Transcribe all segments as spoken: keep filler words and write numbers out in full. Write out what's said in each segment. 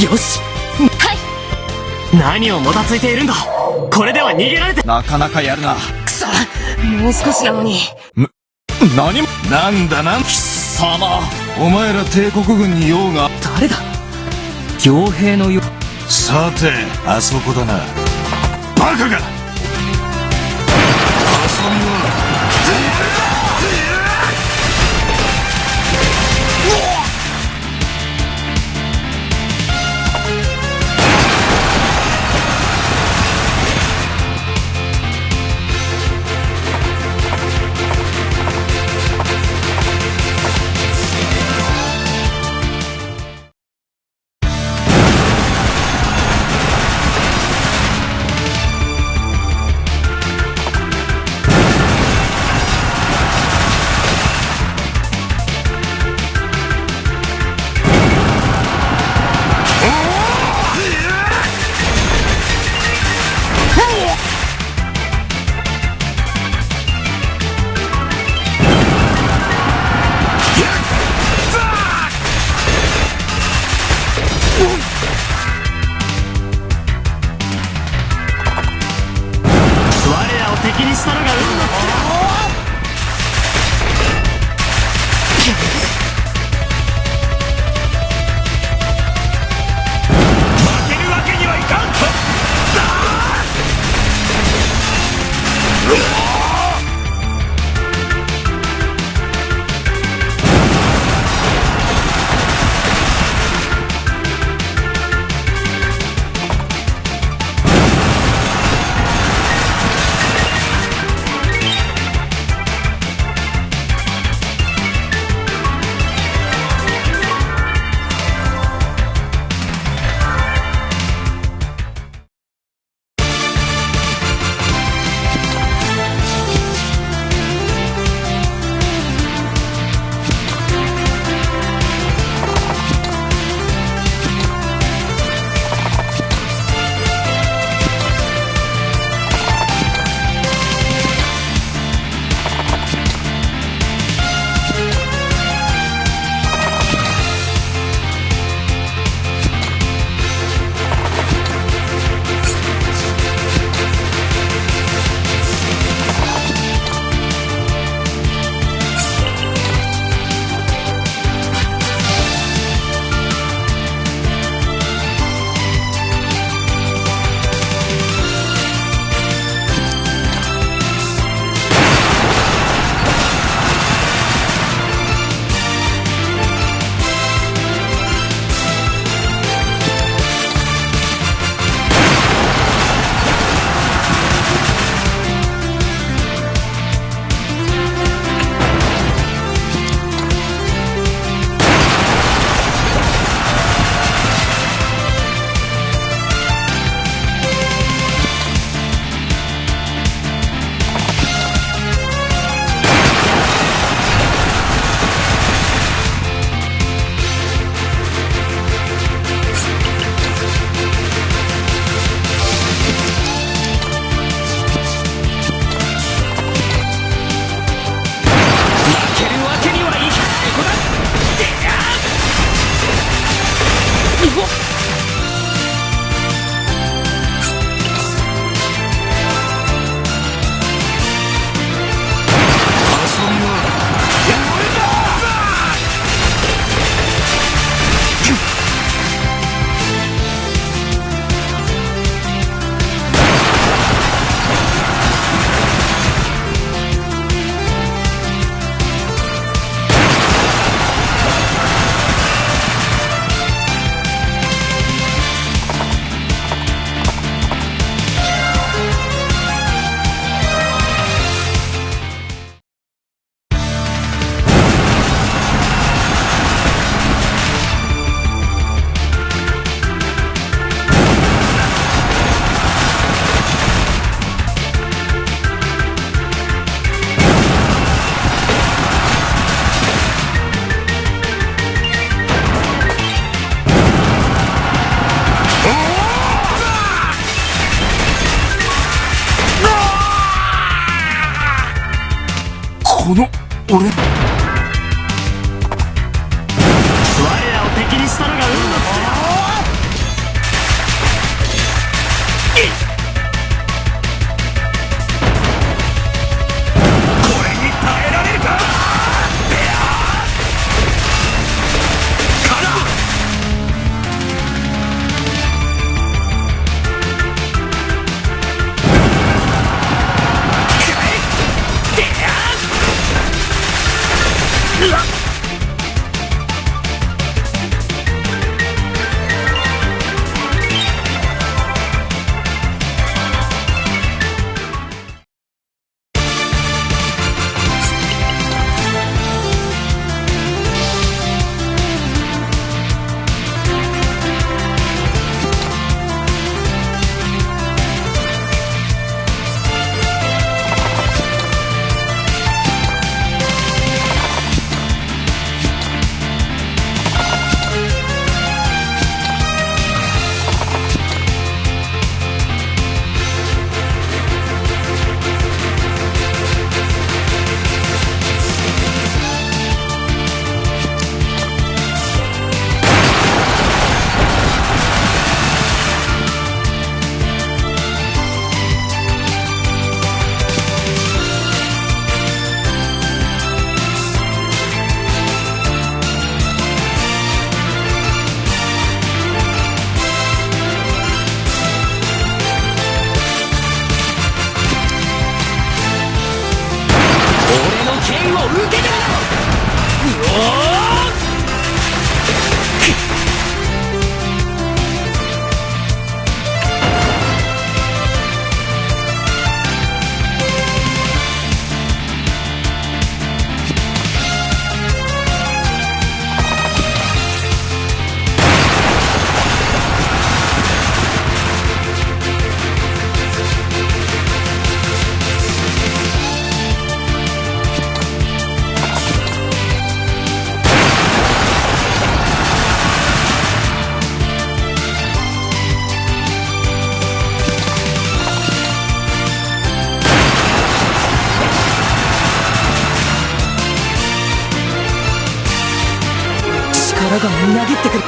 よし。はい。何をもたついているんだ。これでは逃げられて。なかなかやるな。くそ。もう少しなのに。何も。なんだなん。貴様、お前ら帝国軍に用が。誰だ？傭兵のよ。さて、あそこだな。バカか。遊びは。我らを敵にしたのが運の尽きだ。負けるわけにはいかん。負けるわけにはいかない。こだ。でや。うわっ。遊びは終わりだ。この、俺。我らを敵にしたのが運の尽きだ。切ってくる。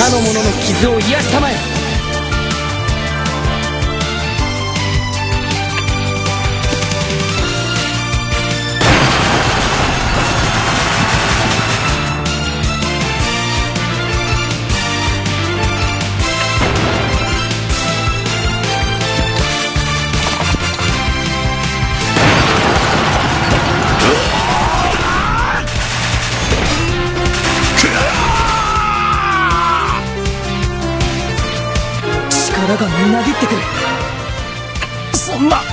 かの者の傷を癒したまえ。 力がみなぎってくる。そんな。